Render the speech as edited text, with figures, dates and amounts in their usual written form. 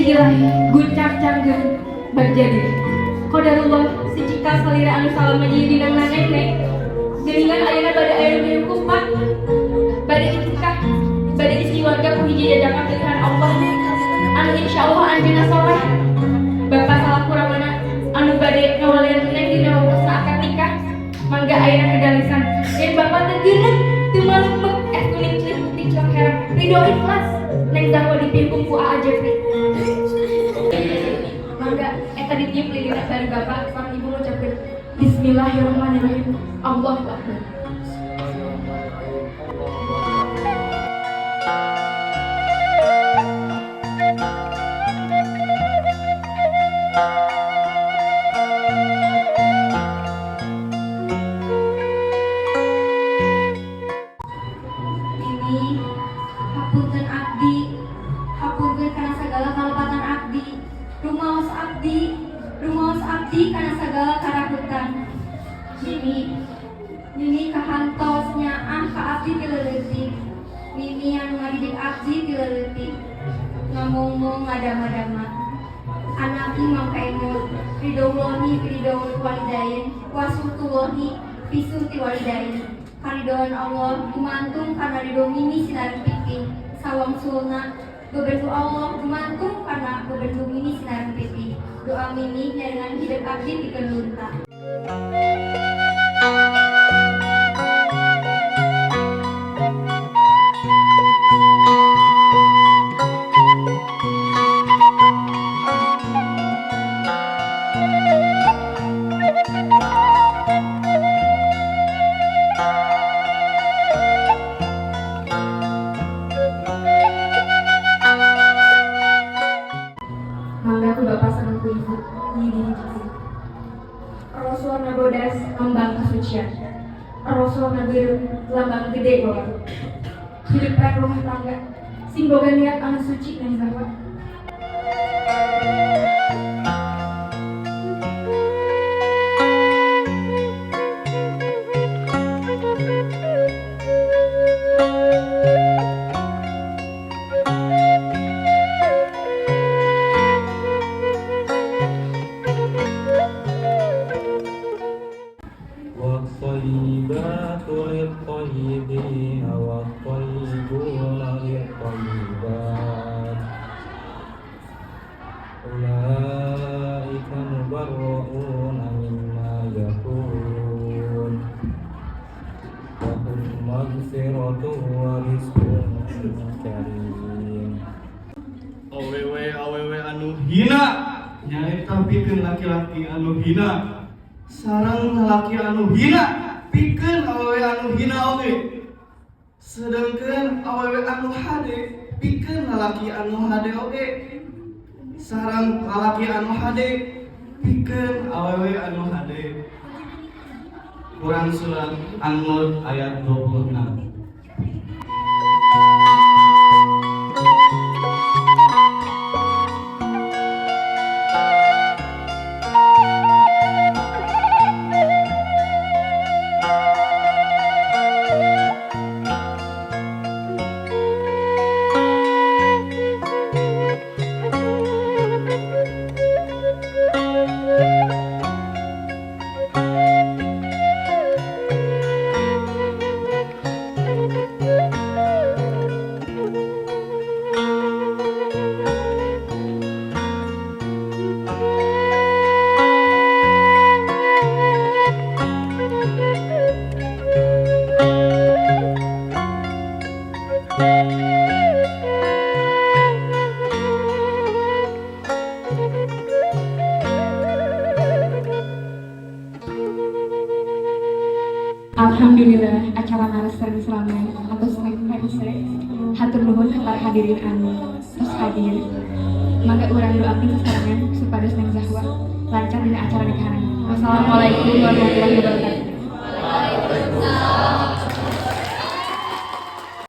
Hilah guncang canggeun bagja diri. Qadarullah si cikal salira anu salama jadi dina neng. Geuningan ayeuna bade aya nu mihukum, Pak. Bade itikah, bade istri warga ku hiji jajaka pilihan Allah. Anu insyaallah anjeunna soleh. Bapak salaku ramana anu bade ngawalian neng dina waktu akad nikah. Mangga ayeuna kedalisan. Yen bapak teu geuneuk, teu malukmek es kuning cilih putih cilok herang. Ridho ikhlas neng Zahwa dipimpin ku Aa Jepri. Mangga eta ditiup lilina bari bapak sareng ibu ngucapkeun Bismillahirrahmanirrahim. Allahu Akbar. Mimi, hapunten abdi, hapunten kana sagala kalepatan abdi, rumaos abdi, rumaos abdi kana sagala karahutan. Mimi, Mimi kahantos nyaah ka abdi ti leutik. Mimi anu ngadidik abdi ti leutik. Ngamumung ngadama-dama. Anak imam kaimut, ridhollahi fi ridhol walidain, wa suhtullahi fi suhti walidain. Karidoan Allah gumantung kana ridho mimi sinareng pipih. Sawangsulna bebendu Allah gumantung kana bebendu mimi sinareng pipih. Doa mimi nyarengan hidup abdi pikeun lunta. Mangga ku bapak sareng ku ibu ieu dihijikeun. Ros warna bodas lambang kesucian. Ros warna biru lambang gede bawa. Hidup rek rumah tangga sing boga niat anu suci, Neng Zahwa. والطيبات للطيبين والطيبون للطيبات أولئك مبرؤون مما يقولون لهم مغفرة ورزق كريم. Awewe awewe anu hina nyaeta pikeun laki-laki anu hina, sareng lalaki anu hina pikeun awewe anu hina oge, sedangkan awewe anu hade pikeun lalaki anu hade oge, sareng lalaki anu hade pikeun awewe anu hade. Quran Surat An-Nur ayat 26. Alhamdulillah acara naras selama atau rengse. Hatur nuhun ka para hadirin anu tos hadir. Mangga urang doakeun sasarengan supados Neng Zahwa lancar dina acara nikahan. Wassalamualaikum warahmatullahi wabarakatuh.